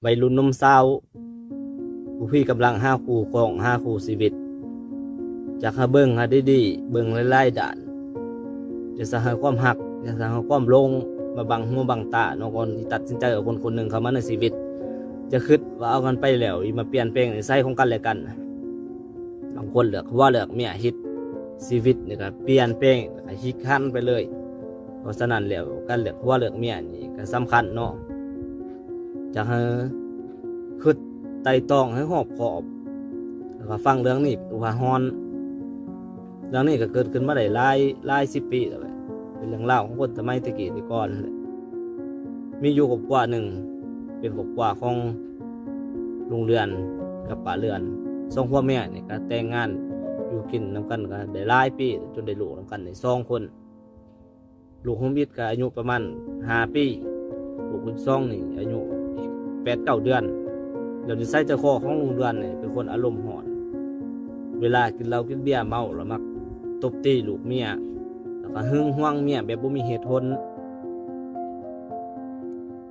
ໄວລຸ້ນໜຸ່ມສາວ ຜູ້ທີ່ກຳລັງຫາຄູ່ຄອງ ຫາຄູ່ຊີວິດ ຢາກໃຫ້ເບິ່ງໃຫ້ດີໆ ເບິ່ງຫຼາຍໆດ້ານ. ຢ່າສະໃຫ້ຄວາມຮັກ ຢ່າສະໃຫ້ຄວາມຫຼົງມາບັງຫູບັງຕາເນາະ ກ່ອນທີ່ຕັດສິນໃຈເອົາຄົນຄົນໜຶ່ງເຂົ້າມາໃນຊີວິດ. ຢ່າຄິດວ່າເອົາກັນໄປແລ້ວ ຊິມາປ່ຽນແປງນິໄສຂອງກັນແລະກັນ. ບາງຄົນເລືອກຜົວເລືອກເມຍ ເຮັດຊີວິດນີ້ກໍປ່ຽນແປງ ແລ້ວກໍຮີກຫັນໄປເລີຍ. ເພາະສະນັ້ນແລ້ວ ການເລືອກຜົວເລືອກເມຍນີ້ກໍສຳຄັນເນາະ. ຢາກໃຫ້ຄິດໄຕ່ຕອງໃຫ້ຮອບຄອບ ແລ້ວກໍຟັງເລື່ອງນີ້ເປັນອຸທາຫອນ. ເລື່ອງນີ້ກໍເກີດຂຶ້ນມາໄດ້ຫຼາຍ ຫຼາຍສິບປີແລ້ວແຫຼະ ເປັນເລື່ອງລາວຂອງຄົນສະໄໝແຕ່ກີ້ແຕ່ກ່ອນຫັ້ນແຫຼະ. ມີຢູ່ຄອບຄົວໜຶ່ງ ເປັນຄອບຄົວຂອງລຸງເດືອນກັບປ້າເດືອນ. ສອງຜົວເມຍນີ້ກໍແຕ່ງງານຢູ່ກິນນຳກັນກໍໄດ້ຫຼາຍປີ ຈົນໄດ້ລູກນຳກັນໄດ້ສອງຄົນ. ລູກຄົນທີໜຶ່ງກໍອາຍຸປະມານຫ້າປີ ລູກຄົນທີສອງນີ້ອາຍຸແປດເກົ້າເດືອນ. ແລ້ວນິໄສໃຈຄໍຂອງລຸງເດືອນນີ້ເປັນຄົນອາລົມຮ້ອນ ເວລາກິນເຫຼົ້າກິນເບຍເມົາແລ້ວມັກຕົບຕີລູກເມຍ ແລ້ວກໍຫຶງຫວງເມຍແບບບໍ່ມີເຫດຜົນ.